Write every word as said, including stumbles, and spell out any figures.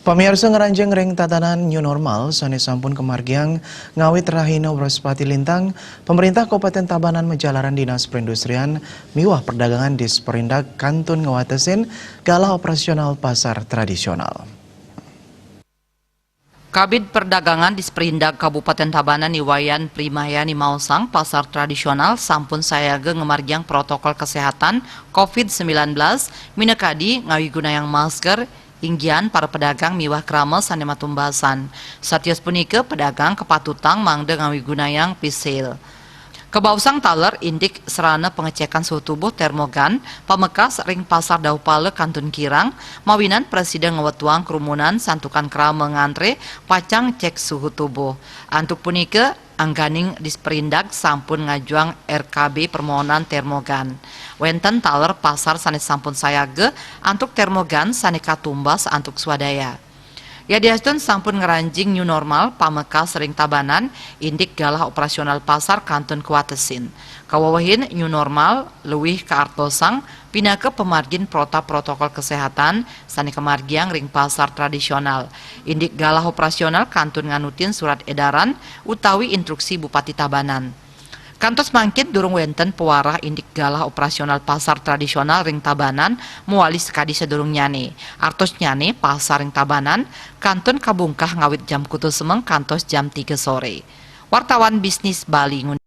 Pamiarsa, ngranjing ring tatanan new normal sané sampun kamargiang ngawit rahina Wrespati lintang, Pemerintah Kabupaten Tabanan majalaran Dinas Perindustrian miwah Perdagangan Disperindag kantun ngwatesin galah operasional pasar tradisional. Kabid Perdagangan Disperindag Kabupaten Tabanan I Wayan Primahyani maosang pasar tradisional sampun sayaga ngamargiang protokol kesehatan covid sembilan belas, minakadi ngawigunayang masker, inggihan para pedagang miwah krama sané matumbasan. Satios punika, pedagang kapatutang mangda ngawigunayang face shield. Kabaosang taler indik sarana pengecekan suhu tubuh termogan, pamekas ring Pasar Dauhpala kantun kirang, mawinan prasida ngwetuang kerumunan santukan krama ngantré pacang cek suhu tubuh. Antuk punika, angganing Disperindag sampun ngajuang R K B permohonan termogan. Wénten taler pasar sané sampun sayaga antuk termogan sané katumbas antuk swadaya. Yadiastun sampun ngranjing new normal, pamekas ring Tabanan, indik galah operasional pasar kantun kawatesin. Kawewehin new normal luwih kaartosang pinaka pamargin protap protokol kesehatan sané kamargiang ring pasar tradisional. Indik galah operasional kantun nganutin surat edaran utawi instruksi Bupati Tabanan. Kantos mangkin durung wénten pawarah indik galah operasional pasar tradisional ring Tabanan, mawali sakadi sadurungnyané. Artosnyané, pasar ring Tabanan kantun kabungkah ngawit jam kutus semeng kantos jam tiga soré. Wartawan Bisnis Bali ngun-